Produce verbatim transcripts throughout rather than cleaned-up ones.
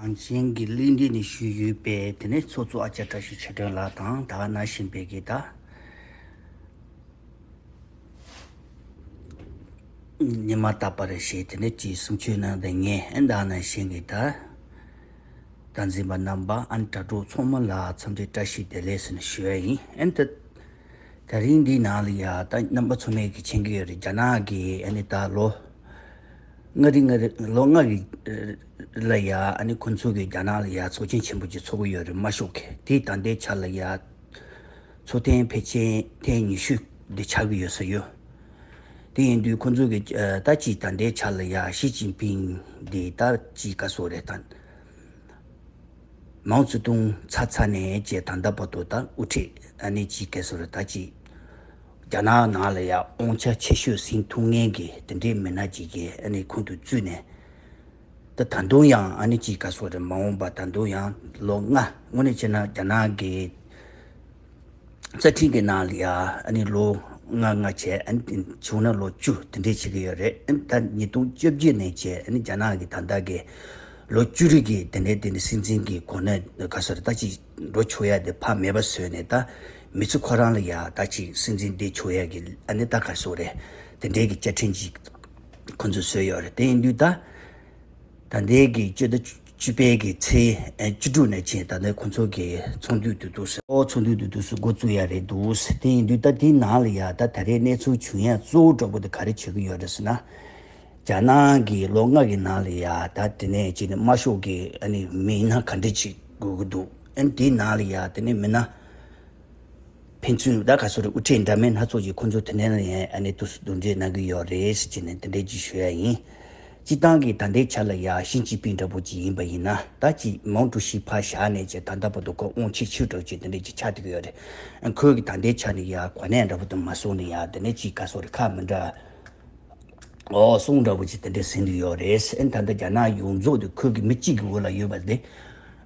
གངས་ཅན་གྱི་གླིང་འདི་ནས་ཞུས་ཡོད་པའི་དེ་ནས་ཚོགས་གཙོ་ཨ་ཅག་བཀྲ་ཤིས་ཆོས་སྒྲོན་ལགས་དང་ད་ག་ནང་བཞིན་པའི་གི་ད་ཉི་མ་རྟག་པར་ཞེས་དེ་ནས་ཅིག་གསུང་ཆོས་གནང་དེ་ངས་ཨ་ད་ག་ནང་བཞིན་གི་ད་ད་འཛིན་པ་རྣམ་པ་ཨ་ནི་དྲ་གྲོགས་ཚང་མ་ལ་འཚམས་འདྲི་བཀྲ་ཤིས་བདེ་ལེགས་ཟེར་ནས་ཞུ་ཡ་ཡིན། ཨ་ནི་ད་ད་རིང་འདིའི་ནང་ལ་ཡ་ད་རྣམ་པ་ཚང་མས་གི་མཁྱེན་གི་ཡོད་རེད། རྒྱ་ནག་གི་ཨ་ནི་ད་ལོ་ལྔ་རིང་ལྔ་རིང་ལོ་ལྔ་གི་ལ་ཡ་ཨ་ནི་ཁོང་ཚོ་གི་རྒྱ་ནག་ལ་ཡ་ཚོགས་ཆེན་ཆེན་པོ་ཅིག་ཚོགས་གི་ཡོད་རེད། དམར་ཤོག་གི་དེ་ད་ལྟའི་ཆ་ལ་ཡ་ཚོགས་ཐེངས་ཕལ་ཆེར་ཐེངས་ཉི་ཤུ་འདི་ཆགས་གི་ཡོད་ས་ཡོད། དེ་ཡིན་དུས་ཁོང་ཚོ་གི་ད་ཅིག་ད་ལྟའི་ཆ་ལ་ཡ་ཞི་ཅིན་ཕིང་འདི་ད་ཅིག་ག་སོ་རེད་ད། མའོ་ཙེ་ཏུང་ཚར་ཚར་ནས་བྱས་ད་ལྟ་བར་དུ་ད་དབུ་ཁྲིད་ཨ་ནི་ཅིག་ག་སོ་རེད་ད་ཅིག་རྒྱ་ནག་ནང་ལ་ཡ་དབང་ཆ་ཆེ་ཤོས་ཟིན་ཐུབ་མཁན་གྱི་དེ་འདྲའི་མི་སྣ་ཅིག་གིས་ཨ་ནི་ཁོང་དུ་བཙུད་ནས་ད་ད་དུང་ཡང་ཨ་ནི་ཅིག་ག་སོ་རེད་མ་འོངས་པ་ད་དུང་ཡང་ལོ་ལྔ་དངོས་གནས་བྱས་ན་རྒྱ་ནག་གི་རྩ་ཁྲིམས་ཀྱི་ནང་ལ་ཡ་ཨ་ནི་ལོ་ལྔ་ལྔ་བྱས་ཨ་ནི་བྱུང་ན་ལོ་བཅུ་དེ་འདྲས་བྱེད་ཀྱི་ཡོད་རེད། ཨ་ནི་ད་ཉིས་སྟོང་བཅོ་བརྒྱད་ནས་བྱས་ཨ་ནི་རྒྱ་ནག་གི་ད་ལྟ་གི་ལོ་བཅུ་རེ་གི་དེ་འདྲས་དེ་འདྲས་སྲིད་འཛིན་གྱི་གོ་གནས་ག་སར་ད་ཅིག་འགྲོ་ཆོག་ཡ་དེ་ཕར་མེད་པ་བཟོས་ནས་ད་མི་ཚོ་ཁོ་རང་ལ་ཡ་ད་ཅིག་སྲིད་འཛིན་བསྡད་ཆོག་ཡ་གི་ཨ་ནི་ད་ག་སོ་རེད། དེ་འདྲས་ཀྱི་བཅའ་ཁྲིམས་ཅིག་ཁོ་ཚོས་བཟོས་ཡོད་རེད། དེ་ཡིན་དུས་ད། ད་ལྟའི་གི་སྤྱི་ཟླ་བཅུ་པའི་གི་ཚེས་བཅུ་དྲུག་ནས་ཕྱིན་ད་ལྟའི་ཁོང་ཚོ་གི་ཚོགས་འདུ་དུ་འདུག་ཟེར། ཨོ་ཚོགས་འདུ་དུ་འདུག་ཟེར་འགོ་བཙུགས་ཡ་རེད་འདུག་ཟེར། དེ་ཡིན་དུས་ད་དེའི་ནང་ལ་ཡ་ད་ད་རེས་གནས་ཚུལ་བྱུང་ཡ་གཙོ་བོ་འདྲ་པོ་དེ་ག་རེ་བྱེད་ཀྱི་ཡོད་རེད་ཟེར་ན། རྒྱ་ནག་གི་ལོ་ལྔ་གི་ནང་ལ་ཡ་ད་དེ་ནས་ཅིག་ནས་དམར་ཤོག་གི་ཨ་ནི་མི་སྣ་ག་འདྲ་ཅིག་དགོས་ཀྱི་འདུག་ཨ་ནི་དེའི་ནང་ལ་ཡ་དེ་ནས་མི་སྣ། ཕན་ཚུན་ད་ག་སོ་རེ་དབུ་ཁྲིད་འདྲ་མིན་སྣ་ཚོགས་ཀྱིས་ཁོང་ཚོ་དེ་ནས་ནས་ཨ་ནི་དུ་སུ་གདོན་འདྲེ་གནང་གི་ཡོད་རེད་ཟེར་གྱི་ནས་དེ་འདྲས་ཀྱི་ཞུ་ཡ་ཡིན། སྤྱི་བཏང་གི་ད་ལྟའི་ཆ་ལ་ཡ་ཞི་ཅིན་ཕིང་འདྲ་པོ་ཅིག་ཡིན་པ་ཡིན་ན་ད་ཅིག་མའོ་ཀྲུའུ་ཞི་ཕར་བཞག་ནས་ཅིག་ད་ལྟ་བར་དུ་ཁོ་དབང་ཆེ་ཤོས་འདྲ་པོ་ཅིག་དེ་འདྲས་ཅིག་ཆགས་བསྡད་ཀྱི་ཡོད་རེད། ཁོས་གི་ད་ལྟའི་ཆ་ནས་ཡ་གོ་གནས་འདྲ་པོ་དུ་མ་སོང་ནས་ཡ་དེ་ནས་ཅིག་ག་སོ་རེ་ཁ་མི་འདྲ། ཨོ་གསུང་འདྲ་པོ་ཅིག་དེ་འདྲས་ཟིན་དུ་ཡོད་རེད། ཨ་ནི་ད་ལྟ་རྒྱ་ནག་ཡོངས་རྫོགས་དུ་ཁོས་གི་མི་གཅིག་གི་འོག་ལ་ཡོད་པ་དེ།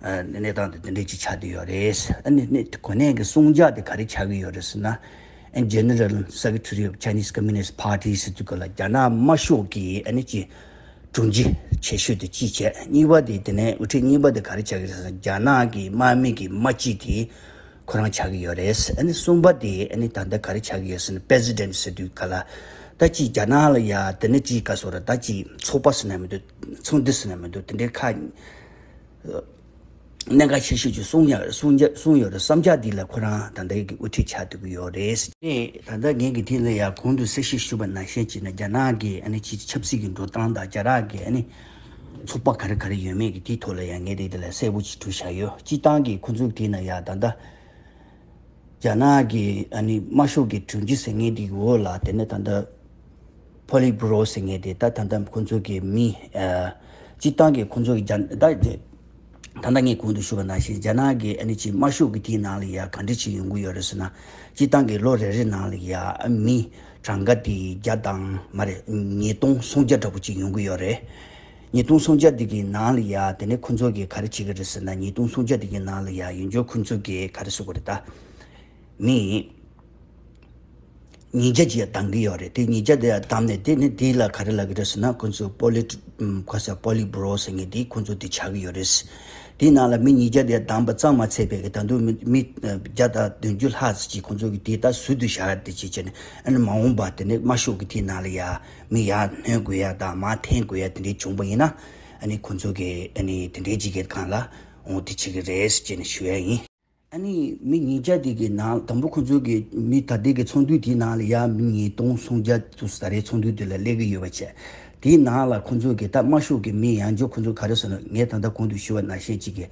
གནས་སྟངས་དེ་དེ་འདྲས་ཅིག་ཆགས་བསྡད་ཡོད་རེད། ཨ་ནི་གནས་གོ་གནས་ཀྱི་གསུང་བྱ་དེ་ག་རེ་ཆགས་ཀྱི་ཡོད་རེད་ཟེར་ན། General Secretary of Chinese Communist Party ཟེར་དུས་ག་ལ་རྒྱ་ནག་དམར་ཤོག་གི་ཨ་ནི་ཅིག་དྲུང་ཆེ་ཆེ་ཤོས་དེ་གཅིག་བྱས། གཉིས་པ་དེ་དེ་ནས་དབུ་ཁྲིད་གཉིས་པ་དེ་ག་རེ་ཆགས་ཀྱི་རེད་ཟེར་ན་རྒྱ་ནག་གི་དམག་མི་གི་དམག་སྤྱི་དེ་ཁོ་རང་ཆགས་ཀྱི་ཡོད་རེད། ཨ་ནི་གསུམ་པ་དེ་ཨ་ནི་ད་ལྟ་ག་རེ་ཆགས་ཀྱི་ཡོད་ཟེར་ན་President ཟེར་དུས་ག་ལ་ད་ཅིག་རྒྱ་ནག་ལ་ཡ་དེ་ནས་ཅིག་ག་སོ་རེ་ད་ཅིག་ཚོགས་པ་ཟེར་ན་མི་འདུག་ཚོགས་འདུ་ཟེར་ན་མི་འདུག་དེ་འདྲའི་ཁ། གནད་འགག་ཆེ་ཤོས་ཀྱི་གསུང་ཡ་གསུང་རྒྱ་གསུང་ཡོད་རེད། བསམ་འཆར་འདི་ལ་ཁོ་རང་ད་ལྟ་གི་དབུ་ཁྲིད་ཆགས་ཐུབ་ཀྱི་ཡོད་རེད། ཨེ་ད་ལྟ་ངས་ཀྱི་དེ་ལ་ཡ་གོང་དུ་གསལ་བཤད་ཞུས་པ་ནང་བཞིན་བྱས་ན་རྒྱ་ནག་གི་ཨ་ནི་ཅིག་ཆབ་སྲིད་ཀྱི་འགྲོ་སྟངས་དང་རྒྱ་རག་གི་ཨ་ནི་ཚོགས་པ་ག་རེ་ག་རེ་ཡོད་མེད་ཀྱི་དེའི་ཐོག་ལ་ཡ་ངས་དེ་དེ་ལ་གསལ་པོ་ཅིག་བྲིས་བཞག་ཡོད། སྤྱིར་བཏང་གི་ཁོ་ཚོའི་དེ་ན་ཡ་ད་ལྟ། རྒྱ་ནག་གི་ཨ་ནི་དམར་ཤོག་གི་དྲུང་ཆེ་ཟེར་མཁན་དེ་གི་འོག་ལ་དེ་ནས་ད་ལྟ་ཕོ་ལི་བྷུ་རོ་ཟེར་མཁན་དེ་ད་ད་ལྟ་ཁོང་ཚོ་གི་མི་ཨ་སྤྱིར་བཏང་གི་ཁོང་ཚོ་གི་རྒྱ་ད་ད་ལྟ་ངས་གོང་དུ་ཞུས་པ་ནང་བཞིན་རྒྱ་ནག་གི་ཨ་ནི་ཅིག་དམར་ཤོག་གི་དེའི་ནང་ལ་ཡ་ག་འདྲ་ཅིག་ཡོང་གི་ཡོད་རེད་ཟེར་ན། སྤྱིར་བཏང་གི་ལོ་རེ་རེ་ནང་ལ་ཡ་ཨ་མི་གྲངས་ཀ་དེ་བརྒྱ་དང་མ་རེད་ཉིས་སྟོང་སུམ་བརྒྱ་འདྲ་པོ་ཅིག་ཡོང་གི་ཡོད་རེད། ཉིས་སྟོང་སུམ་བརྒྱ་འདི་གི་ནང་ལ་ཡ་དེ་ནས་ཁོ་ཚོ་གིས་ག་རེ་བྱེད་ཀྱི་རེད་ཟེར་ན། ཉིས་སྟོང་སུམ་བརྒྱ་འདི་གི་ནང་ལ་ཡ་ཡོན་ཆབ་ཁོ་ཚོ་གིས་ག་རེ་ཟེར་དགོས་རེད་ད། མི་ཉིས་བརྒྱ་ཅིག་ཡ་བདམས་ཀྱི་ཡོད་རེད། དེ་ཉིས་བརྒྱ་དེ་ཡ་བདམས་ནས་དེ་ནི་དེ་ལ་ག་རེ་ལབ་ཀྱི་རེད་ཟེར་ན། ཁོ་ཚོ་པོ་ལི་ཁ་ས་པོ་ལི་བྷུ་རོ་ཟེར་མཁན་དེ་ཁོ་ཚོ་དེ་ཆགས་ཀྱི་ཡོད་རེད། དེའི་ནང་ལ་མི་ཉིས་བརྒྱ་དེ་ཡ་བདམས་པ་ཙམ་མ་ཚད་པའི་གི་ད་དུང་མི་མི་བརྒྱ་དང་བདུན་ཅུ་ལྷག་ཙམ་ཅིག་ཁོ་ཚོ་གིས་དེ་ད་ཟུར་དུ་བཞག་ཡ་དེ་ཅིག་བྱས་ནས། ཨ་ནི་མ་འོངས་པ་དེ་ནས་དམར་ཤོག་གི་དེའི་ནང་ལ་ཡ་མི་ཡར་སྣོན་དགོས་ཡ་དང་མར་འཐེན་དགོས་ཡ་དེ་འདྲའི་བྱུང་པ་ཡིན་ན། ཨ་ནི་ཁོ་ཚོ་གི་ཨ་ནི་དེ་འདྲའི་ཅིག་གི་སྒང་ལ་འོང་དེ་བྱེད་ཀྱི་རེད་ཅེས་ནས་ཞུ་ཡ་ཡིན། ཨ་ནི་མི་ཉིས་བརྒྱ་དེ་གི་ནང་དང་པོ་ཁོ་ཚོ་གི་མི་ད་ལྟའི་གི་ཚོགས་འདུ་དེའི་ནང་ལ་ཡ་མི་ཉིས་སྟོང་སུམ་བརྒྱ་དུ་ད་རེས་ཚོགས་འདུ་དེ་ལ་སླེབས་ཀྱི་ཡོད་པ་བྱས། དེའི་ནང་ལ་ཁོ་ཚོ་གི་ད་དམར་ཤོག་གི་མི་ཡང་འཇོག་ཁོ་ཚོ་ག་རེ་ཟེར་ན། ངས་ད་ལྟ་གོང་དུ་ཞུས་པ་ནང་བཞིན་ཅིག་གི་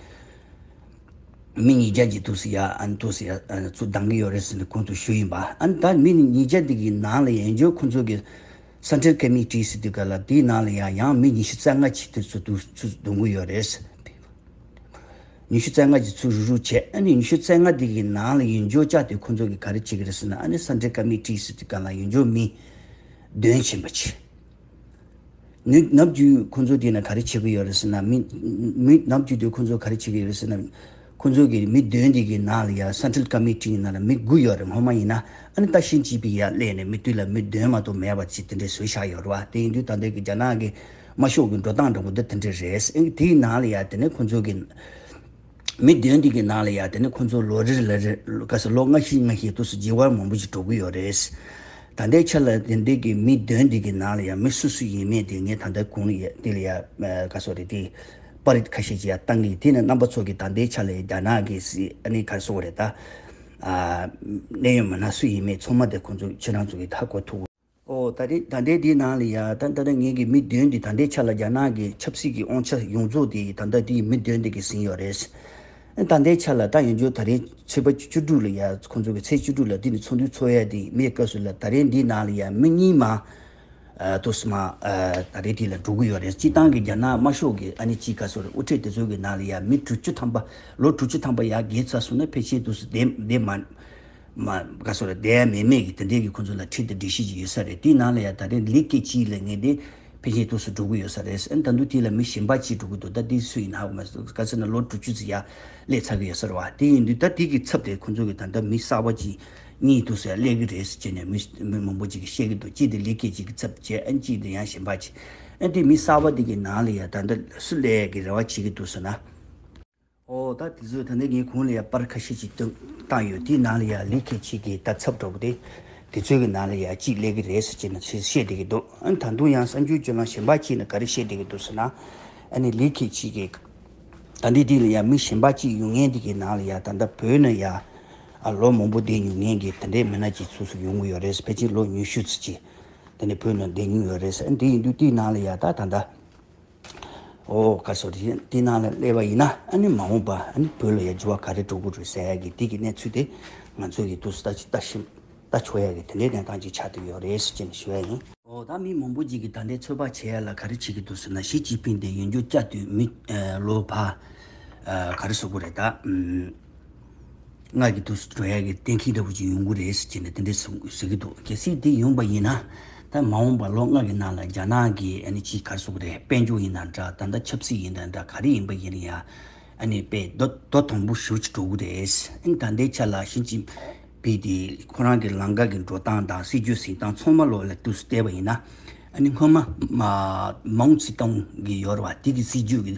མི་ཉིས་བརྒྱ་ཅིག་འདུག་སེ་ཡ་ཨ་ནི་འདུག་སེ་ཡ་ཨ་ནི་ཚུར་བདམས་ཀྱི་ཡོད་རེད་ཟེར་ནས་གོང་དུ་ཞུས་ཡིན་པ། ཨ་ནི་ད་མི་ཉིས་བརྒྱ་འདི་གི་ནང་ལ་ཡན་ཆོད་ཁོང་ཚོ་གི་Central Committee ཟེར་དུས་ག་ལ་དེའི་ནང་ལ་ཡང་ཡང་མི་ཉི་ཤུ་རྩ་ལྔ་ཅིག་དེ་ཚོ་འདུག་ཚུར་བདམས་ཀྱི་ཡོད་རེད། ཉི་ཤུ་རྩ་ལྔ་ཅིག་ཚུར་རུག་རུག་བྱས། ཨ་ནི་ཉི་ཤུ་རྩ་ལྔ་འདི་གི་ནང་ལ་ཡན་ཆོད་ཅག་དེ་ཁོང་ཚོ་གི་ག་རེ་བྱེད་ཀྱི་རེད་ཟེར་ན། ཨ་ནི་Central Committee ཟེར་དུས་ག་ལ་ཡན་ཆོད་མི་འདོན་བཞིན་པ་ཅིག་ནུས་ནབ་རྒྱུ་ཁོང་ཚོ་དེ་ན་ག་རེ་བྱེད་ཀྱི་ཡོད་རེད་ཟེར་ན། མི་མི་ནབ་རྒྱུ་དེ་ཁོང་ཚོ་ག་རེ་བྱེད་ཀྱི་ཡོད་རེད་ཟེར་ན། ཁོང་ཚོ་གི་མི་འདོན་དེ་གི་ནང་ལ་ཡ་Central Committee ཡི་ནང་ལ་མི་དགུ་ཡོད་རེད། སྔོན་མ་ཡིན་ན་ཨ་ནི་ད་ཤིན་ཅི་པི་ཡ་སླེབས་ནས་མི་དུས་ལ་མི་འདོན་མ་གཏོགས་མེད་པ་ཅིག་དེ་འདྲའི་བཟོས་བཞག་ཡོད་རེད་བ། དེ་ཡིན་དུས་ད་ལྟའི་གི་རྒྱ་ནག་གི་ དམར་ཤོག་གི་འགྲོ་སྟངས་འདྲ་པོ་འདི་དེ་འདྲ་རེད། ཨེ་དེའི་ནང་ལ་ཡ་དེ་ནས་ཁོང་ཚོ་གི་མི་བདུན་འདི་གི་ནང་ལ་ཡ་དེ་ནས་ཁོང་ཚོ་ལོ་རེ་ལ་རེ་ག་ས་ལོ་ལྔ་བཞི་ལྔ་བཞི་དུས་སུ་བྱེད་དབང་མང་པོ་ཞིག་འགྲོ་གི་ཡོད་རེད། ད་ལྟའི་ཆ་ལ་དེ་འདྲའི་གི་མི་བདུན་འདི་གི་ནང་ལ་ཡ་མི་སུ་སུ་ཡིན་མིན་དེ་ངས་ད་ལྟ་གོང་ལ་ཡ་དེ་ལ་ཡ་ག་ས་རེད་དེ་པར་ཁ་ཤས་ཅིག་ཡ་བཏང་གི། དེ་ནས་རྣམ་པ་ཚོ་གི་ད་ལྟའི་ཆ་ལ་ཡ་རྒྱ་ནག་གི་སི་ཨ་ནི་ག་ས་རེད་ད་གནད་ཡོད་མི་སྣ་སུ་ཡིན་མིན་ཚང་མ་དེ་ཁོང་ཚོ་ཁྱེད་རང་ཚོ་གི་ཧ་གོ་ཐུབ། ཨོ་ད་རེས་ད་ལྟའི་འདིའི་ནང་ལ་ཡ་ད་ད་ལྟ་ངེད་ཀྱི་མི་བདུན་འདི་ད་ལྟའི་ཆ་ལ་རྒྱ་ནག་གི་ཆབ་སྲིད་ཀྱི་དབང་ཆ་ཡོངས་རྫོགས་དེ་ད་ལྟ་དེའི་མི་བདུན་འདི་གིས་ཟིན་ཡོད་རེད། ད་ལྟའི་ཆ་ལ་ད་ཡིན་རྒྱུ་ད་རེས་ཚེས་པ་བཅུ་དྲུག་ལ་ཡ་ཁོང་ཚོ་གི་ཚེས་བཅུ་དྲུག་ལ་འདི་ནི་ཚོགས་འདུ་ཚོགས་ཡ་དེ་མེད་སྐབས་སུ་ལ་ད་རེས་འདིའི་ནང་ལ་ཡ་མི་གཉིས་མ་ཨ་དུ་སི་མ་ཨ་ད་རེས་དེ་ལ་འགྲོ་གི་ཡོད་རེད། སྤྱི་བཏང་གི་རྒྱ་ནག་དམར་ཤོག་གི་ཨ་ནི་ཅི་ག་སོ་རེད་དབུ་ཁྲིད་དེ་ཚོ་གི་ནང་ལ་ཡ་མི་དྲུག་ཅུ་ཐམ་པ་ལོ་དྲུག་ཅུ་ཐམ་པ་ཡ་བརྒལ་ཚར་སོང་ན་ཕལ་ཆེར་དུ་སི་བསྡད་བསྡད་མ། མ་ག་སོ་ར་བསྡད་ཡ་མེད་མེད་ཀྱི་དེ་འདྲའི་གི་ཁོང་ཚོ་ལ་ཁྲིད་དེ་སྒྲིག་གཞི་ཅིག་ཡོད་ས་རེད། དེའི་ནང་ལ་ཡ་ད་རེས་ལི་ཁེ་ཆི་ལ་ངས་དེ་ཕལ་ཆེར་དུ་སུ་འགྲོ་གི་ཡོད་ས་རེད། ཨ་ནི་ད་དུང་དེ་ལ་མི་གཞན་པ་ཅིག་འགྲོ་གི་འདུག་ད་དེ་སུ་ཡིན་ཧ་གོ་མ་སོང་། ག་ཚོད་ན་ལོ་དྲུག་ཅུ་ཙམ་ཡ་སླེབས་ཚར་གི་ཡོད་ས་རེད་བ། དེ་ཡིན་དུས་ད་དེ་གི་ཚབ་དེ་ཁོང་ཚོ་གི་ད་ལྟ་མི་གསར་པ་ཅིག་གཉིས་དུ་སུ་ཡ་སླེབས་གི་རེད་ཟེར་ནས་མི་མི་མང་པོ་ཅིག་གིས་བཤད་གི་འདུག་གཅིག་དེ་ལི་ཁེ་ཆི་གི་ཚབ་བྱས། ཨ་ནི་གཅིག་དེ་ཡང་གཞན་པ་ཅིག་ཨ་ནི་དེ་མི་གསར་པ་དེ་གི་ནང་ལ་ཡ་ད་ལྟ་སུ་སླེབས་ཡ་གི་རེ་བ་བྱེད་གི་འདུག་ཟེར་ན། ཨོ་ད་དེ་ཚོས་ད་ནི་ངའི་གོང་ལ་ཡ་པར་ཁ་ཤས་ཅིག་བཏོན་བཏང་ཡོད། དེའི་ནང་ལ་ཡ་ལི་ཁེ་ཆི་གི་ད་ཚབ་འདྲ་པོ་དེ་དེ་ཚོའི་གི་ནང་ལ་ཡ་གཅིག་སླེབས་གི་རེད་ཟེར་གྱི་ན་ཚོས་བཤད་བསྡད་གི་འདུག་ཨ་ནི་ད་དུང་ཡང་གསར་འགྱུར་བརྗོད་ལམ་གཞན་པ་ཅིག་ནས་ག་རེ་བཤད་བསྡད་གི་འདུག་ཟེར་ན། ཨ་ནི་ལི་ཁེ་ཆི་གི་ད་འདི་དེ་ལ་ཡ་མི་གཞན་པ་ཅིག་ཡོང་མཁན་དེ་གི་ནང་ལ་ཡ་ད་ལྟ་བོད་ནས་ཡ་ཨ་ལོ་མང་པོ་བསྡད་མྱོང་མཁན་གི་དེ་འདྲའི་མི་སྣ་ཅིག་སོ་སོ་ཡོང་གི་ཡོད་རེད། ཕལ་ཆེར་ལོ་ཉི་ཤུ་ཙམ་ཅིག་དེ་ནས་བོད་ནང་བསྡད་མྱོང་ཡོད་རེད། ཨ་ནི་དེ་ཡིན་དུས་དེའི་ནང་ལ་ཡ་ད་ད་ལྟ། ཨོ་ག་སོ་རེད། དེ་ནང་ལ་སླེབས་པ་ཡིན་ན་ཨ་ནི་མ་འོངས་པ་ཨ་ནི་བོད་ལ་ཡ་འགྱུར་བ་ག་རེ་འགྲོ་གི་རེད་ཟེར་ཡ་གི་དེ་གི་གནས་ཚུལ་དེ་ང་ཚོ་གི་དུས་སུ་ལྟ་ཅི་ལྟ་ཤེས་ལྟ་ཆོག་ཡ་གི་དེ་འདྲའི་གནས་སྟངས་ཅིག་ཆགས་བསྡད་ཡོད་རེད་ཟེར་ཅེས་ནས་ཞུ་ཡ་ཡིན། ཨོ་ད་མི་མང་པོ་ཅིག་གིས་ད་ལྟའི་ཚོད་དཔག་བྱེད་ཡ་ལ་ག་རེ་བྱེད་ཀྱི་འདུག་ཟེར་ན། ཞི་ཅིན་ཕིང་དེ་ཡོང་རྒྱུ་བསྐྱར་དུ་མི་ལོ་བ་ག་རེ་ཟེར་དགོས་རེད་ད། ལྔ་གི་དུས་སུ་འགྲོ་ཡ་གི་གཏན་འཁེལ་འདྲ་པོ་ཅིག་ཡོང་གི་རེད་ཟེར་ནས་དེ་འདྲ་གསུང་ཟེར་གི་འདུག་གལ་སྲིད་དེ་ཡོང་པ་ཡིན་ན་ད་མ་འོངས་པ་ལོ་ལྔ་གི་ནང་ལ་རྒྱ་ནག་གི་ཨ་ནི་ཅིག་ག་རེ་ཟེར་དགོས་རེད། དཔལ་འབྱོར་ཡིན་ན་འདྲ། ད་ལྟ་ཆབ་སྲིད་ཡིན་ན་འདྲ། ག་རེ་ཡིན་པ་ཡིན་ན་ཡང་ཨ་ནི་དཔེ་རྡོ་རྡོ་དང་པོ་ཞེ་པོ་ཅིག་འགྲོ་གི་རེད། ཨ་ནི་ད་ལྟའི་ཆ་ལ་ཞི་ཅིན་ཕིང་དེ་ཁོ་རང་གི་ལམ་ཁ་གི་འགྲོ་སྟངས་དང་སྲིད་ཇུས་འཛིན་སྟངས་ཚང་མ་ལོག་ལ་དུས་སུ་བལྟས་པ་ཡིན་ན། ཨ་ནི་སྔོན་མ་མ་མའོ་ཙེ་ཏུང་གི་ཡོད་རེད་བ། དེ་གི་སྲིད་ཇུས་ཀྱི་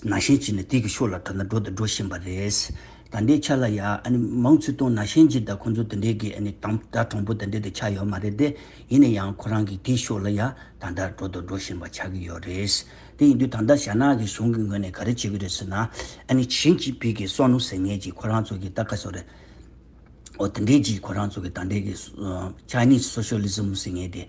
ནང་བཞིན་བྱས་ནས་དེ་གི་ཕྱོགས་ལ་ད་ལྟ་འགྲོ་དང་འགྲོ་བཞིན་པ་རེད། ད་ལྟའི་ཆ་ལ་ཡ་ཨ་ནི་མའོ་ཙེ་ཏུང་ནང་བཞིན་གྱི་ད་ཁོང་ཚོ་དེ་འདྲའི་གི་ཨ་ནི་དང་ད་དྲང་པོ་དེ་འདྲའི་དེ་ཆགས་ཡོད་མ་རེད་དེ། ཡིན་ན་ཡང་ཁོ་རང་གི་དེའི་ཕྱོགས་ལ་ཡ་ད་ལྟ་འགྲོ་དང་འགྲོ་བཞིན་པ་ཆགས་ཀྱི་ཡོད་རེད། དེ་ཡིན་དུས་ད་ལྟ་རྒྱ་ནག་གི་གཞུང་གི་ངོས་ནས་ག་རེ་བྱེད་ཀྱི་རེད་ཟེར་ན། ཨ་ནི་ཞི་ཅིན་ཕིང་གི་བསམ་བློ་ཟེར་མཁན་གྱི་ཁོ་རང་ཚོ་གི་ད་ག་ཟེར་རེད། འོ་དེ་འདྲའི་ཅིག་ཁོ་རང་ཚོ་གི་ད་ལྟའི་གི་ཨ་Chinese Socialism ཟེར་མཁན་དེ་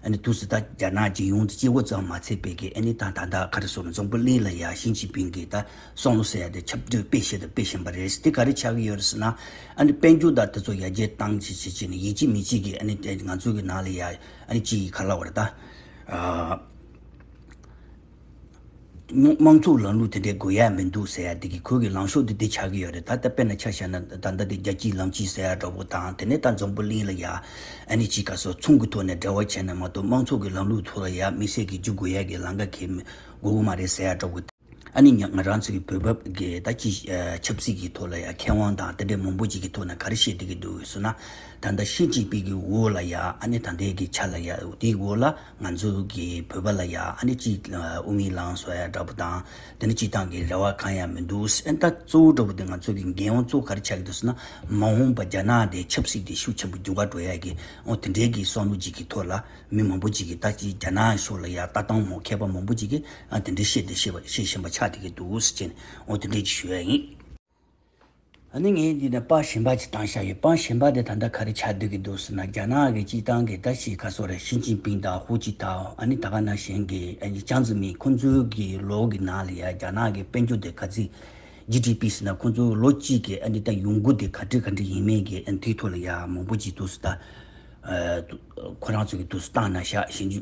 ཨ་ནི་དུས་སུ་ད་རྒྱ་ནག་སྤྱི་ཡོངས་དེ་སྤྱི་བོ་ཙམ་མ་ཚད་པའི་གི་ཨ་ནི་ད་ད་ད་ག་རེ་ཟེར་ན་འཛམ་བུ་གླིང་ལ་ཡ་ཞི་ཅིན་ཕིང་གི་ད་བསམ་བློ་ཟེར་ཡ་དེ་ཁྱབ་བརྡལ་སྤེལ་བཞིན་དང་སྤེལ་བཞིན་པ་རེད། དེ་ག་རེ་ཆགས་ཀྱི་ཡོད་རེད་ཟེར་ན། ཨ་ནི་དཔལ་འབྱོར་དང་དེ་ཚོ་ཡར་རྒྱས་བཏང་བྱས་བྱས་བྱས་ནས་ཡིན་གཅིག་མིན་གཅིག་གི་ཨ་ནི་ང་ཚོ་གི་ནང་ལ་ཡ་ཨ་ནི་ཅིག་ག་ལབ་དགོས་རེད་ད། ཨ། དམངས་དམངས་གཙོའི་ལམ་ལུགས་དེ་འདྲའི་དགོས་ཡ་མི་འདུག་ཟེར་ཡ་དེ་གི་ཁོའི་གི་ལངས་ཕྱོགས་དེ་དེ་ཆགས་ཀྱི་ཡོད་རེད། ད་ལྟ་དཔེར་ན་ཆ་བཞག་ན་ད་ལྟ་དེ་རྒྱལ་སྤྱིའི་ལམ་སྤྱི་ཟེར་ཡ་འདྲ་པོ་དང་། དེ་ནས་ད་འཛམ་བུ་གླིང་ལ་ཡ་ཨ་ནི་ཅིག་ག་ཟེར་ཚོང་གི་ཐོག་ནས་འབྲེལ་བ་བྱས་ནས་མ་གཏོགས་དམངས་གཙོ་གི་ལམ་ལུགས་ཐོག་ལ་ཡ་དམིགས་བསལ་གྱི་འཇུག་དགོས་ཡ་གི་ལམ་ཁ་གི་དགོས་ཀྱི་མ་རེད་ཟེར་ཡ་འདྲ་པོ། ཨ་ནི་ང་ང་རང་ཚོ་གི་བོད་པ་གི་ད་ཅི་ཆབ་སྲིད་ཀྱི་ཐོག་ལ་ཡ་མཁས་དབང་དང་དེ་འདྲའི་མང་པོ་ཅིག་གི་ཐོག་ནས་ག་རེ་བཤད་བསྡད་ཀྱི་འདུག་ཟེར་ན། ད་ལྟ་ཞི་ཅིན་ཕིང་གི་འོག་ལ་ཡ་ཨ་ནི་ད་ལྟའི་གི་ཆ་ལ་ཡ་དེའི་འོག་ལ་ང་ཚོ་གི་བོད་པ་ལ་ཡ་ཨ་ནི་ཅིག་དབུ་མའི་ལམ་ཟེར་ཡ་འདྲ་པོ་དང་། དེ་ནི་སྤྱི་བཏང་གི་རེ་བ་གང་ཡང་མི་འདུག་ཟེར། ད་གཙོ་བོ་འདྲ་པོ་དེ་ང་ཚོ་གི་འགན་དབང་གཙོ་བོ་ག་རེ་ཆགས་ཀྱི་འདུག་ཟེར་ན། མ་འོངས་པ་རྒྱ་ནག་དེ་ཆབ་སྲིད་དེ་ཤུགས་ཆེན་པོ་འགྱུར་བ་འགྲོ་ཡ་གི་འོ་དེ་འདྲའི་གི་བསམ་བློ་ཅིག་གི་ཐོག་ལ། མི་མང་པོ་ཅིག་གིས་ད་ཅི་རྒྱ་ནག་ཕྱོགས་ལ་ཡ་ལྟ་སྟངས་མང་མཁས་པ་མང་པོ་ཅིག་གིས་ཨ་དེ་འདྲའི་བཤད་དེ་བཤད་པ་བཤད་བཞིན་པ་ཆགས་བསྡད་ཀྱི་འདུག་ཟེར་ནས་འོ་དེ་འདྲའི་ཅིག་ཞུ་ཡ་ཡིན། ཨ་ནི་ངས་འདི་ནས་པར་གཞན་པ་ཅིག་བཏང་བཞག་ཡོད། པར་གཞན་པ་དེ་ད་ལྟ་ག་རེ་ཆགས་བསྡད་ཀྱི་འདུག་ཟེར་ན། རྒྱ་ནག་གི་སྤྱི་བཏང་གི་ད་ཅི་ག་ཟེར་རེད། ཞི་ཅིན་ཕིང་དང་ཧུའུ་ཅི་ཐའོ། ཨ་ནི་ད་ག་ནང་བཞིན་གྱི་ཨ་ནི་ཅང་ཙེ་མིན། ཁོང་ཚོའི་གི་ལོ་གི་ནང་ལ་ཡ་རྒྱ་ནག་གི་དཔལ་འབྱོར་དེ་ག་ཚད་ཇི་ཌི་པི་ཟེར་ན་ཁོང་ཚོ་ལོ་གཅིག་གི་ཨ་ནི་ད་ཡོང་སྒོ་དེ་ག་འདྲ་ག་འདྲ་ཡིན་མིན་གྱི་ཨ་ནི་དེའི་ཐོག་ལ་ཡ་མང་པོ་ཅིག་འདུག་ཟེར། ད་ཁོ་རང་ཚོ་གི་འདུག་ཟེར་བཏང་ན་བཞག་ཞིང་ཆུ།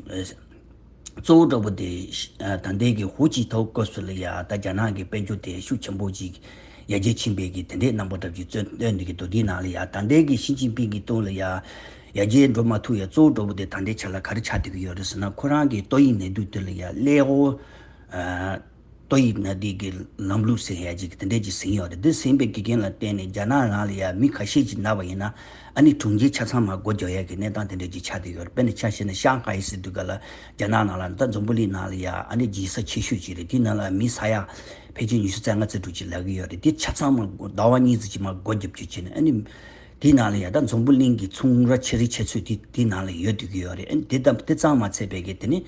གཙོ་བོ་འདྲ་པོ་དེ་ད་ལྟའི་གི་ཧུའུ་ཅི་ཐའོ་སྐབས་སུ་ལ་ཡ་ད་རྒྱ་ནག་གི་དཔལ་འབྱོར་དེ་ཤུགས་ཆེན་པོ་ཅིག་ཡར་རྒྱས་ཕྱིན་པའི་གི་དེ་འདྲའི་རྣམ་པ་འདྲ་པོ་ཅིག་སྟོན་སྟོན་འདི་གི་འདུག་དེའི་ནང་ལ་ཡ་ད་ལྟའི་གི་ཞི་ཅིན་ཕིང་གི་ཐོག་ལ་ཡ་ཡར་རྒྱས་འགྲོ་མ་ཐུབ་ཡ་གཙོ་བོ་འདྲ་པོ་དེ་ད་ལྟའི་ཆ་ལ་ག་རེ་ཆགས་བསྡད་ཀྱི་ཡོད་རེད་ཟེར་ན། ཁོ་རང་གི་ཏོག་དབྱིབས་ནད་དུག་དེ་ལ་ཡ་ཀླད་ཀོར། ཏོག་དབྱིབས་ནད་དུག་གི་ལམ་ལུགས་ཟེར་ཡ་ཅིག་དེ་འདྲས་ཅིག་ཟིན་ཡོད་རེད། འདི་ཟིན་པའི་དགེ་རྒན་ལ་བརྟེན་ནས་རྒྱ་ནག་ནང་ལ་ཡ་མི་ཁ་ཤས་ཅིག་ན་བ་ཡིན་ན་ཨ་ནི་གྲོང་ཁྱེར་ཆ་ཚང་མར་སྒོ་རྒྱག་ཡ་གི་གནས་སྟངས་དེ་འདྲས་ཅིག་ཆགས་བསྡད་ཡོད་རེད། དཔེར་ན་ཆ་བཞག་ན་ཤང་ཧའེ་ཟེར་དུས་ག་ལ་རྒྱ་ནག་ནང་ལ་ད་འཛམ་བུ་གླིང་ནང་ལ་ཡ་ཨ་ནི་རྒྱལ་ས་ཆེ་ཤོས་ཅིག་རེད། དེ་ནང་ལ་མི་ས་ཡ་ཕལ་ཆེར་ཉི་ཤུ་རྩ་ལྔ་རྩ་དྲུག་ཅིག་ལབ་ཀྱི་ཡོད་རེད། དེ་ཆ་ཚང་མར་ཟླ་བ་གཉིས་ཙམ་ཅིག་མར་སྒོ་རྒྱབ་རྒྱུ་བྱས་ནས་ཨ་ནི། དེའི་ནང་ལ་ཡ་ད་འཛམ་བུ་གླིང་གི་ཚོང་ར་ཆེ་རིགས་ཆེ་ཚོད་དེ་དེའི་ནང་ལ་ཡོད་བསྡད་ཀྱི་ཡོད་རེད། ཨ་ནི་དེ་ཙམ་དེ་ཙམ་མ་ཚད་པའི་གི་དེ་ནི་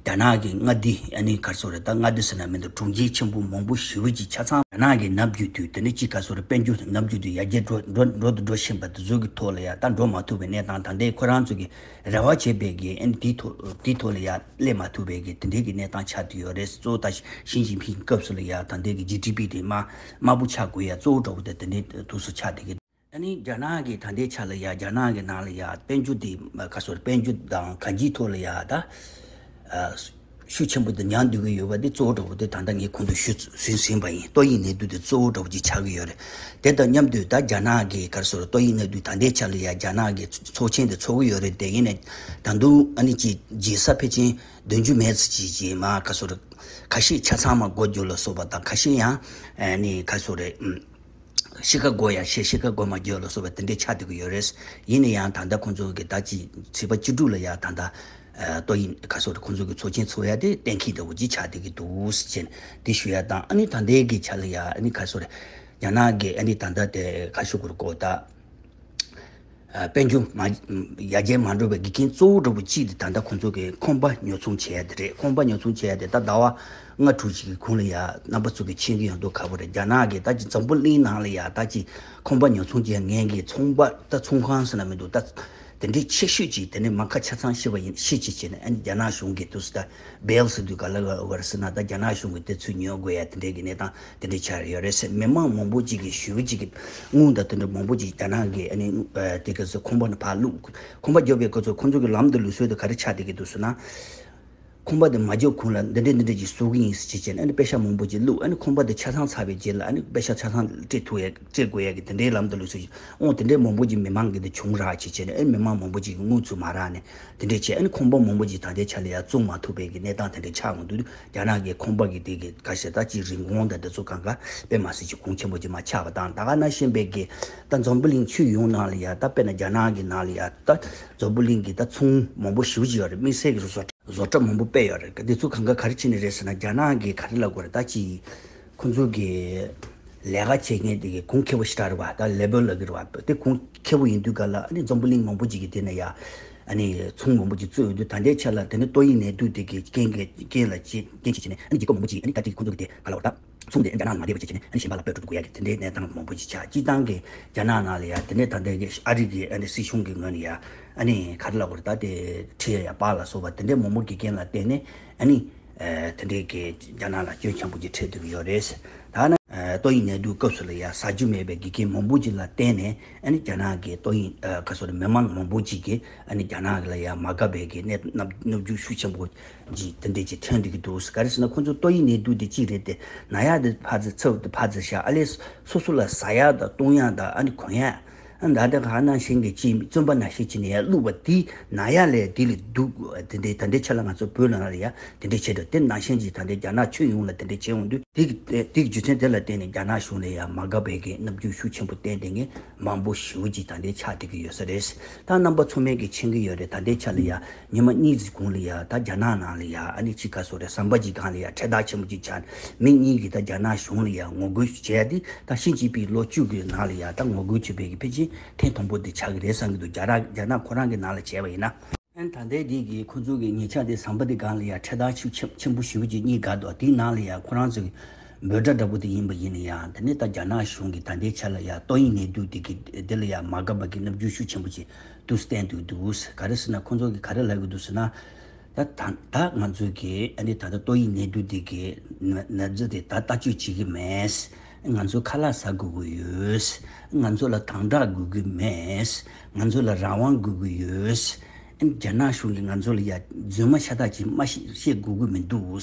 རྒྱ་ནག་གི་མངའ་སྡེ་ཨ་ནི་ག་རེ་ཟེར་རེད། ད་མངའ་སྡེ་ཟེར་ན་མི་འདུག་གྲོང་ཁྱེར་ཆེན་པོ་མང་པོ་ཞེ་པོ་ཅིག་ཆ་ཚང་རྒྱ་ནག་གི་ནམ་རྒྱུན་དུ་དེ་ནི་ཅིག་ག་རེ་ཟེར་རེད། དཔལ་འབྱོར་ནམ་རྒྱུན་དུ་ཡར་རྒྱས་འགྲོ་འགྲོ་འགྲོ་དང་འགྲོ་བཞིན་པ་དེ་ཚོ་གི་ཐོག་ལ་ཡ་ད་འགྲོ་མ་ཐུབ་པའི་གནས་སྟངས། ད་ལྟའི་ཁོ་རང་ཚོ་གི་རེ་བ་བྱས་པའི་གི་ཨ་ནི་དེའི་ཐོག་དེའི་ཐོག་ལ་ཡ་སླེབས་མ་ཐུབ་པའི་གི་དེ་འདྲའི་གི་གནས་སྟངས་ཆགས་བསྡད་ཡོད་རེད། གཙོ་བོ་ད་ཞི་ཅིན་ཕིང་སྐབས་སུ་ལ་ཡ་ད་ལྟའི་གི་ཇི་ཌི་པི་དེ་དམའ་དམའ་པོ་ཆགས་དགོས་ཡ་གཙོ་བོ་འདྲ་པོ་དེ་དེ་འདྲའི་དུས་སུ་ཆགས་བསྡད་ཀྱི། ཨ་ནི་རྒྱ་ནག་གི་ད་ལྟའི་ཆ་ལ་ཡ་རྒྱ་ནག་གི་ནང་ལ་ཡ་དཔལ་འབྱོར་དེ་ག་རེ་ཟེར་རེད། དཔལ་འབྱོར་དང་གང་ཅིའི་ཐོག་ལ་ཡ་ད་ཨ་ཤུགས་ཆེན་པོ་དེ་ཉར་འདུག་གི་ཡོད་པ་དེ་གཙོ་བོ་འདྲ་པོ་དེ་ད་ལྟ་ངས་གོང་དུ་ཞུས་ཟིན་ཟིན་པ་ཡིན། ཏོག་དབྱིབས་ནད་དུག་དེ་གཙོ་བོ་འདྲ་པོ་ཅིག་ཆགས་ཀྱི་ཡོད་རེད། དེ་དང་མཉམ་དུ་ད་རྒྱ་ནག་གི་ག་རེ་ཟེར་རེད། ཏོག་དབྱིབས་ནད་དུག་ད་ལྟའི་ཆ་ལ་ཡ་རྒྱ་ནག་གི་ཚོགས་ཆེན་དེ་ཚོགས་ཀྱི་ཡོད་རེད། དེ་ཡིན་ནའི་ད་དུང་ཨ་ནི་ཅིག་རྒྱལ་ས་ཕལ་ཆེར་བདུན་ཅུ་མན་ཙམ་ཅིག་ཅིག་མར་ག་རེ་ཟེར་རེད། ཁ་ཤས་ཆ་ཚང་མར་སྒོ་རྒྱག་ལ་སོགས་པ་དང་། ཁ་ཤས་ཡང་ཨ་ནི་ག་རེ་ཟེར་རེད། ཨུམ། ཕྱེད་ཀ་སྒོ་ཡ་ཕྱེད་ཕྱེད་ཀ་སྒོ་མ་རྒྱག་ལ་སོགས་པ་དེ་འདྲས་ཆགས་བསྡད་ཀྱི་ཡོད་རེད། ཡིན་ན་ཡང་ད་ལྟ་ཁོང་ཚོ་གི་ད་ཅི་ཚེས་པ་བཅུ་དྲུག་ལ་ཡ་ད་ལྟ་ཨ་ཏོག་དབྱིབས་ག་རེ་ཟེར་རེད། ཁོང་ཚོ་གི་ཚོགས་ཆེན་ཚོགས་ཡ་དེ་གཏན་འཁེལ་འདྲ་པོ་ཅིག་ཆགས་བསྡད་ཀྱི་འདུག་ཟེར་ནས་དེ་ཞུ་ཡ་དང་། ཨ་ནི་ད་ལྟའི་གི་ཆ་ལ་ཡ་ཨ་ནི་ག་རེ་ཟེར་རེད། རྒྱ་ནག་གི་ཨ་ནི་ད་ལྟ་དེ་ག་རེ་ཞུ་དགོས་རེད་གོ། ད་ཨ་དཔལ་འབྱོར་མ་ཡར་རྒྱས་མ་འགྲོ་བའི་དགེ་རྒན་གཙོ་བོ་འདྲ་པོ་གཅིག་དེ་ད་ལྟ་ཁོང་ཚོ་གི་ཁང་པ་ཉོ་ཚོང་བྱེད་ཡ་དེ་རེད། ཁང་པ་ཉོ་ཚོང་བྱེད་ཡ་དེ་ད་ཟླ་བ་ལྔ་དྲུག་ཅིག་གི་གོང་ལ་ཡ་རྣམ་པ་ཚོ་གི་མཁྱེན་གྱི་ཡོད་མདོག་ཁ་པོ་རེད། རྒྱ་ནག་གི་ད་ཅི་འཛམ་བུ་གླིང་ནང་ལ་ཡ་ད་ཅི་ཁང་པ་ཉོ་ཚོང་བྱེད་ཡ་མཁན་གྱི་ཚོང་པ་ད་ཚོང་ཁང་ཟེར་ན་མི་འདུག་ད་དེ་འདྲའི་ཆེ་ཤོས་ཅིག་དེ་ནས་མ་ཁ་ཆ་ཚང་ཤེས་པ་ཡིན་ཤེས་ཅིག་བྱས་ནས། ཨ་ནི་རྒྱ་ནག་གཞུང་གི་དུས་སུ་ད་བེལ་ཟེར་དུས་ག་ལ་ག་རེ་ཟེར་ན། ད་རྒྱ་ནག་གཞུང་གི་དེ་ཚུར་ཉོ་དགོས་ཡ་དེ་འདྲའི་གི་གནས་སྟངས་དེ་འདྲ་ཆགས་ཡོད་རེད་ཟེར། མི་མང་མང་པོ་ཅིག་གིས་ཞེ་པོ་ཅིག་གིས་དངུལ་དང་དེ་འདྲ་མང་པོ་ཅིག་རྒྱ་ནག་གི་ཨ་ནི་ཨ་དེ་ག་ཚོད་ཁང་པ་ནང་ཕར་བླུགས། ཁང་པ་རྒྱག་པའི་སྐབས་སུ་ཁོང་ཚོ་གི་ལམ་དང་ལུགས་སྲོལ་དེ་ག་རེ་ཆགས་བསྡད་ཀྱི་འདུག་ཟེར་ན། ཁང་པ་དེ་མ་རྒྱག་གོང་ལ་འདི་འདྲས་འདི་འདྲས་ཅིག་བཟོ་གི་ཡིན་ཟེར་བྱས་བྱས་ནས། ཨ་ནི་པེ་ཤག་མང་པོ་ཅིག་བླུགས། ཨ་ནི་ཁང་པ་དེ་ཆ་ཚང་ཚར་བའི་རྗེས་ལ་ཨ་ནི་པེ་ཤག་ཆ་ཚང་སྤྲད་ཐུབ་ཡ་སྤྲད་དགོས་ཡ་གི་དེ་འདྲའི་ལམ་དང་ལུགས་སྲོལ་ཅིག་འོང་། དེ་འདྲའི་མང་པོ་ཅིག་མི་མང་གི་དེ་བྱུང་རག་བྱས་བྱས་ནས། ཨ་ནི་མི་མང་མང་པོ་ཅིག་གི་དངུལ་ཚུར་མ་རག་ནས། དེ་འདྲས་བྱས། ཨ་ནི་ཁང་པ་མང་པོ་ཅིག་ད་ལྟའི་ཆ་ལ་ཡ་བཙུགས་མ་ཐུབ་པའི་གི་གནས་སྟངས་དེ་འདྲས་ཆགས་ཡོང་དུས། རྒྱ་ནག་གི་ཁང་པ་གི་དེ་གི་ཁ་ཤས་ད་ཅིག་རིན་གོང་དང་དེ་ཚོ་གང་ག་དཔེ་མ་སྲིད་ཅིག་གོང་ཆེན་པོ་ཅིག་མར་ཆག་པ་དང་། ད་ག་ནང་བཞིན་པའི་གི་ད་འཛམ་བུ་གླིང་ཁྱོན་ཡོངས་ནང་ལ་ཡ་ད་དཔེར་ན་རྒྱ་ནག་གི་ནང་ལ་ཡ་ད་འཛམ་བུ་གླིང་གི་ད་ཚོང་མང་པོ་ཞེ་པོ་ཅིག་ཡོད་རེད། དམིགས་བསལ་གྱི་བཟོ་གྲྭ་བཟོ་གྲྭ་མང་པོ་དཔེ་ཡོད་རེད། དེ་ཚོ་གང་ག་ག་རེ་བྱས་ནས་རེད་ཟེར་ན། རྒྱ་ནག་གི་ག་རེ་ལབ་དགོས་རེད། ད་ཅིག་ཁོང་ཚོ་གི་ལས་ཀ་བྱེད་མཁན་དེ་གི་གོང་ཁེ་པོ་ཞེ་དྲག་རེད་བ། ད་ལེ་བལ་ལབ་ཀྱི་རེད་བ། དེ་གོང་ཁེ་པོ་ཡིན་དུས་ག་ལ། ཨ་ནི་འཛམ་བུ་གླིང་མང་པོ་ཅིག་གི་དེ་ན་ཡ་ཨ་ནི་ཚོང་མང་པོ་ཅིག་བཙུགས་ཡོང་དུས། ད་ལྟའི་ཆ་ལ་དེ་ནི་ཏོག་དབྱིབས་ནད་དུག་དེ་གི་རྐྱེན་གྱིས་རྐྱེན་ལ་རྐྱེན་རྐྱེན་བྱས་ནས། ཨ་ནི་རྒྱལ་ཁབ་མང་པོ་ཅིག་ཨ་ནི་ད་ཅིག་ཁོང་ཚོ་གི་དེ་ག་ལབ་དགོས་རེད། ད་ཚོང་དེ་རྒྱ་ནག་ལ་མ་བསྡད་པ་བྱས་བྱས་ནས། ཨ་ནི་གཞན་པ་ལ་སྤོས་སྤྲོད་དགོས་ཡ་གི་དེ་འདྲའི་གནས་སྟངས་མང་པོ་ཅིག་ཆགས། སྤྱིར་བཏང་གི་རྒྱ་ནག་ནང་ལ་ཡ་དེ་ནས་ད་ལྟའི་གི་ཨ་རི་གི་ཨ་ནི་སྲིད་གཞུང་གི་ངོས་ནས་ཡ་ཨ་ནི་ག་རེ་ལབ་དགོས་རེད། ད་དེ་ཁྲལ་ཡ་ཡར་སྤར་ལ་སོགས་པ་དེ་འདྲའི་མང་པོ་དགེ་རྒན་ལ་བརྟེན་ནས། ཨ་ནི་ཨ་དེ་འདྲའི་གི་རྒྱ་ནག་ལ་སྐྱོན་ཆེན་པོ་ཅིག་འཕྲད་བསྡད་ཀྱི་ཡོད་རེད། ད་ནི་ཨ་ཏོག་དབྱིབས་ནད་དུག་སྐབས་སུ་ལ་ཡ་ཟ་རྒྱུ་མེད་པའི་དགེ་རྒན་མང་པོ་ཅིག་ལ་བརྟེན་ནས། ཨ་ནི་རྒྱ་ནག་གི་ཏོག་དབྱིབས་ཨ་ག་རེ་ཟེར་རེད། མི་མང་མང་པོ་ཅིག་གིས་ཨ་ནི་རྒྱ་ནག་ལ་ཡ་མ་དགའ་བའི་གི་གནས་སྟངས་སྣ་སྣ་འགྱུར་ཤུགས་ཆེན་པོ་ཅིག་དེ་འདྲས་ཅིག་ཐོན་བསྡད་ཀྱི་འདུག། ག་རེ་ཟེར་ན། ཁོང་ཚོ་ཏོག་དབྱིབས་ནད་དུག་དེ་གཅིག་རེད་དེ། ན་ཡག་དེ་ཕར་ཙམ་ཚབ་དེ་ཕར་ཙམ་བཞག། ཨ་ལས་སོ་སོ་ལ་ཟ་ཡག་དང་བཏུང་ཡག་དང་ཨ་ནི་གོན་ཡག་ཨ་ད་ལྟ་ག་ནང་བཞིན་གྱི་ཅིག་བཙོན་པ་ནང་བཞིན་བྱས་ནས་ཡར་བླུགས་པ་དེ། ན་ཡག་ལས་དེ་ལས་སྡུག། དེ་འདྲའི་ད་ལྟའི་ཆ་ལ་ང་ཚོ་བོད་ནང་ལ་ཡ་དེ་འདྲའི་བྱས་འགྲོ། དེ་ནང་བཞིན་གྱི་ད་ལྟའི་རྒྱ་ནག་ཁྱོན་ཡོངས་ལ་དེ་འདྲའི་བྱས་ཡོང་དུས། དེ་གི་དེ་གི་རྒྱུ་མཚན་དེ་ལ་བརྟེན་ནས་རྒྱ་ནག་གཞུང་ལ་ཡ་མ་དགའ་བའི་གི་རྣམ་འགྱུར་ཤུགས་ཆེན་པོ་བསྟན་བསྡད་མཁན་མང་པོ་ཞེ་པོ་ཅིག་ད་ལྟའི་ཆགས་བསྡད་ཀྱི་ཡོད་ས་རེད། ད་རྣམ་པ་ཚང་མས་གི་མཁྱེན་གྱི་ཡོད་རེད། ད་ལྟའི་ཆ་ལ་ཡ་ཉི་མ་གཉིས་ཙམ་གོང་ལ་ཡ་ད་རྒྱ་ནག་ནང་ལ་ཡ་ཨ་ནི་ཅིག་ག་རེ་ཟེར་རེད། ཟམ་པ་ཅིག་སྒང་ལ་ཡ་འཕྲེད་དར་ཆེན་པོ་ཅིག་ཆགས། མི་གཉིས་ཀྱིས་ད་རྒྱ་ནག་གཞུང་ལ་ཡ་ངོ་རྒོལ་བྱས་ཏེ། ད་ཞི་ཅིན་ཕིང་ལོ་བཅུ་གི་ནང་ལ་ཡ་ད་ངོ་རྒོལ་བྱས་པའི་གི་ཕལ་ཆེར་ཐེངས་དང་པོ་དེ་ཆགས་ཀྱི་རེད་བསམ་གྱི་འདུག། རྒྱ་ར་རྒྱ་ནག་ཁོ་རང་གི་ནང་ལ་བྱས་པ་ཡིན་ན། ཨ་ནི་ད་ལྟའི་དེ་གི་ཁོ་ཚོ་གི་ཉེ་ཆར་དེ་ཟམ་པ་དེ་སྒང་ལ་ཡ་འཕྲེད་དར་ཤུགས་ཆེན་ཆེན་པོ་ཞེ་པོ་ཅིག་གཉིས་བསྒར་འདུག། དེའི་ནང་ལ་ཡ་ཁོ་རང་ཚོ་གི་འབོད་སྒྲ་འདྲ་པོ་དེ་ཡིན་པ་ཡིན་ན་ཡང་། དེ་ནས་ད་རྒྱ་ནག་གཞུང་གིས་ད་ལྟའི་ཆ་ལ་ཡ་ཏོག་དབྱིབས་ནད་དུག་དེ་གི་དེ་ལ་ཡ་མ་དགའ་བ་གི་རྣམ་འགྱུར་ཤུགས་ཆེན་པོ་ཅིག་དུ་བསྟན་འདུག་འདུག། ག་རེ་ཟེར་ན། ཁོ་ཚོ་གིས་ག་རེ་ལབ་ཀྱི་འདུག་ཟེར་ན། ད་ད་ད་ང་ཚོ་གི་ཨ་ནི་ད་ལྟ་ཏོག་དབྱིབས་ནད་དུག་འདི་གི་ན་ན་ཚ་དེ་ད་ལྟ་བཅོས་བྱེད་ཀྱི་མེད། ང་ཚོ་ཁ་ལག་ཟ་དགོས་ཀྱི་ཡོད། ང་ཚོ་ལ་དམ་དྲག་དགོས་ཀྱི་མེད། ང་ཚོ་ལ་རང་དབང་དགོས་ཀྱི་ཡོད། ཨ་ནི་རྒྱ་ནག་གཞུང་གིས་ང་ཚོ་ལ་ཡ་རྫུན་མ་ཤ་སྟག་ཅིག་མ་བཤད་བཤད་དགོས་ཀྱི་མི་འདུག།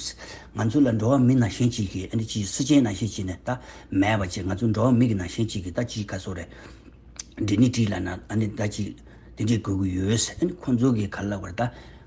ང་ཚོ་ལ་འགྲོ་བ་མི་ནང་བཞིན་ཅིག་གི་ཨ་ནི་ཅིག་སེམས་ཅན་ནང་བཞིན་ཅིག་ནས་ད་མེད་པ་ཅིག། ང་ཚོ་འགྲོ་བ་མི་གི་ནང་བཞིན་ཅིག་གི་ད་ཅིག་ག་རེ་ཟེར་རེད། འདི་ནི་བྲིས་ལ་ན་ཨ་ནི་ད་ཅི་དེ་འདྲའི་དགོས་ཀྱི་ཡོད། ཨ་ནི་ཁོང་ཚོ་གིས་ག་རེ་ལབ་པ་རེད། ད་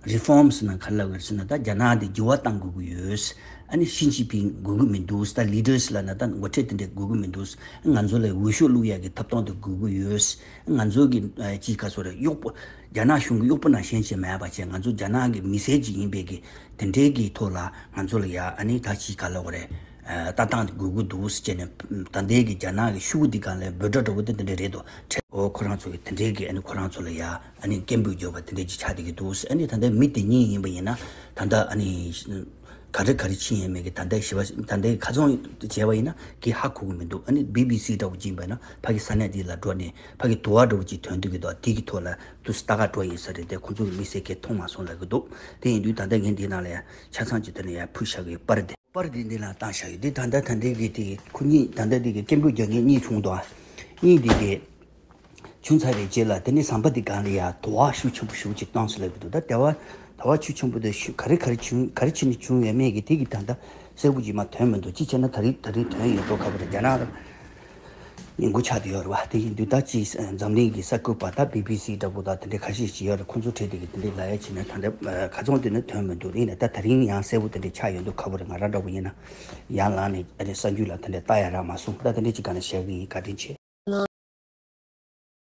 རི་ཕོམ་ཟེར་ན་ག་རེ་ལབ་པ་རེད་ཟེར་ན། ད་རྒྱ་ནག་འདི་འགྱུར་བ་གཏང་དགོས་ཀྱི་ཡོད། ཨ་ནི་ཞི་ཅིན་ཕིང་དགོས་ཀྱི་མི་འདུག་ད་ལི་ཌར་ལབ་ན་ད་ངོ་སྤྲོད་དེ་འདྲ་དགོས་ཀྱི་མི་འདུག་ང་ཚོ་ལ་འོས་ཤོག་བླུག་ཡག་གི་ཐོབ་ཐང་དེ་དགོས་ཀྱི་ཡོད། ང་ཚོ་གི་ཅིག་ག་ཚོད་རེད། གཡོག་པོ། རྒྱ་ནག་གཞུང་གི་གཡོག་པོ་ནང་བཞིན་བྱས་མེད་པ་བྱས། ང་ཚོ་རྒྱ་ནག་གི་མི་སེར་ཅིག་ཡིན་པའི་གི་དེ་འདྲའི་གི་ཐོག་ལ་ང་ཚོ་ལ་ཡ་ཨ་ནི་ད་ཅིག་ག་ལབ་དགོས་རེད། ལྟ་སྟངས་དེ་དགོས་ཀྱི་འདུག་ཟེར་བྱས་ནས། ད་ལྟའི་གི་རྒྱ་ནག་གི་ཤོག་བུ་འདི་སྒང་ལ་འབོད་སྒྲ་འདྲ་བོ་དེ་འདི་འདྲ་རེད་དོ། འཕྲལ་འོ་ཁོ་རང་ཚོ་གི་དེ་འདྲའི་གི་ཨ་ནི་ཁོ་རང་ཚོ་ལ་ཡ་ཨ་ནི་སྐད་འབོད་རྒྱོབ་པ་དེ་འདྲའི་ཅིག་ཆགས་བསྡད་ཀྱི་འདུག་ཨ་ནི་ད་ལྟ་མི་དེ་གཉིས་ཡིན་པ་ཡིན་ན་ད་ལྟ་ཨ་ནི་ག་རེ་ག་རེ་ཕྱིན་ཡོད་མེད་ཀྱི་ད་ལྟ་ཞེས་པ། ད་ལྟའི་ཁ་ཚོན་བྱས་པ་ཡིན་ན་གི་ཧ་གོ་གི་མི་འདུག་ཨ་ནི་བི་བི་སི་འདྲ་བོ་ཅིག་ཡིན་པ་ཡིན་ན་ཕ་གི་ས་གནས་འདི་ལ་འགྲོ་ནས་ཕ་གི་དུ་བ་འདྲ་བོ་ཅིག་ཐོན་གྱི་འདུག་དེ་གི་ཐོག་ལ་དུ་ལྟ་ག་འགྲོ་ཡིན་ས་རེད་དེ། ཁོང་ཚོ་གི་མི་སེར་གྱིས་མཐོང་མ་སོང་ལབ་ཀྱི་འདུག་དེ་ཡིན་དུས་ད་ལྟ་ངས་འདི་ནང་ལ་ཡང་ཆ་ཚང་ཅིག་དེ་ནས་ཡར་ཕུལ་བཞག་གི་པར་དེ། པར་འདི་འདི་ལ་བཏང་བཞག་ཡོད། འདི་ད་ལྟ་ད་ལྟའི་གི་དེ་ཁོ་གཉིས་ད་ལྟ་འདི་གི་སྐད་འབོད་རྒྱག་མཁན་གཉིས་བྱུང་འདུག་གཉིས་འདི་གི་བྱུང་ཚར་བའི་རྗེས་ལ་དེ་ནས་ཟམ་པ་འདི་སྒང་ལ་ཡ་དུ་བ་ཤུགས་ཆེན་པོ་ཞེ་པོ་ཅིག་བཏང་སོང་ལབ་ཀྱི་འདུག་ད་དུ་བ་དུ་བ་ཤུགས་ཆེན་པོ་དེ་ཤུ་ག་རེ་ག་རེ་བྱུང་ག་རེ་བྱས་ནས་བྱུང་ཡོད་མེད་ཀྱི་དེ་གི་ད་ལྟ་གསལ་པོ་ཅིག་མར་ཐོན་མི་འདུག་གཅིག་བྱས་ན་ད་རེས་ད་རེས་ཐོན་ཡོད་མདོག་ཁ་པོ་རེད། རྒྱ་ནག་ལ་ཉེན་ཁ་ཆགས་བསྡད་ཡོད་རེད་བ། དེ་ཡིན་དུས་ད་ཅིག་འཛམ་གླིང་གི་གསར་འགོད་པ་ད་བི་བི་སི་འདྲ་པོ་དང་དེ་འདྲ་ཁ་ཤས་ཤིག་ཡོད་རེད། ཁོང་ཚོ་གྲས་དེ་གི་དེ་འདྲའི་ལབ་ཡ་བྱས་ན་ད་ལྟ་ཁ་ཚོན་དེ་ནི་ཐོན་མི་འདུག་ཡིན་ནའི་ད་ད་རིང་ཡང་གསལ་པོ་དེ་འདྲའི་ཆགས་ཡོད་མདོག་ཁ་པོ་རེད། ང་རང་འདྲ་པོ་ཡིན་ན་ཡར་ལངས་ནས་ཨ་ནི་གསར་འགྱུར་ལ་དེ་འདྲའི་ལྟ་ཡ་རག་མ་སོང་། ད་དེ་འདྲའི་ཅིག་སྒང་ནས་བཞག་གི་ཡིན། བཀའ་དྲིན་ཆེ།